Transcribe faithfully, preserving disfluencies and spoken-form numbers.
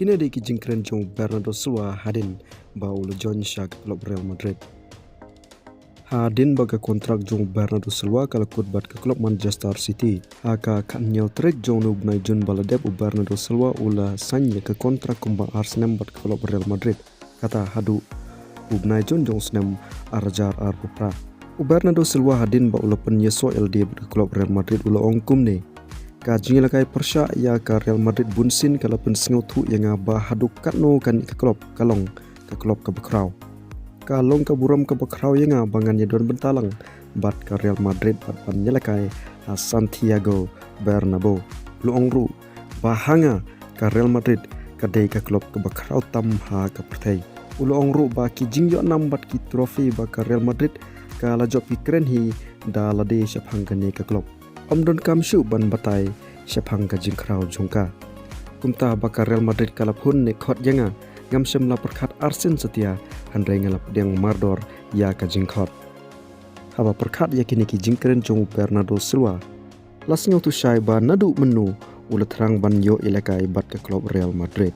Kine dei ki jingkren jong u Bernardo Silva hadien ba u la join sha ka klub Real Madrid. Hadien ba ka kontrak jong u Bernardo Silva ka la kut bad ka klub Manchester City, ha ka khathynñiew tarik jong une u bnai Jun ba la dep, u Bernardo Silva u la sain ïa ka kontrak kumba ar snem bad ka klub Real Madrid. Kata haduh u bnai Jun jong u snem ar hajar arphew phra. U Bernardo Silva hadien ba u la pynïasoh ïa lade bad ka klub Real Madrid u la ong kumne: Ka jingïalehkai pyrshah ïa ka Real Madrid bunsien ka la pynsngewthuh ïa nga ba haduh katno kane ka klub ka long ka klub kaba khraw. Ka long ka burom kaba khraw ïa nga ba ngan ïadon bynta lang bad ka Real Madrid bad ban ïalehkai ha Santiago Bernabeu. U la ong ruh ba ha nga ka Real Madrid ka dei ka klub kaba khraw tam ha ka pyrthei. U la ong ruh ba ki jingïohnam bad ki trophy ba ka Real Madrid ka la jop ki kren hi da lade shaphang kane ka klub. Ym donkam shuh ban batai shaphang ka jingkhraw jong ka. Kumta ba ka Real Madrid ka la phone ne khot ïa nga, ngam shym la pyrkhat arsien satia, hynrei nga la pdiang mardor ïa ka jingkhot. Haba pyrkhat ïa kine ki jingkren jong u Bernardo Silva, la sngewthuh shai ba naduh mynno u la thrang ban ïoh ïalehkai bad ka klub Real Madrid.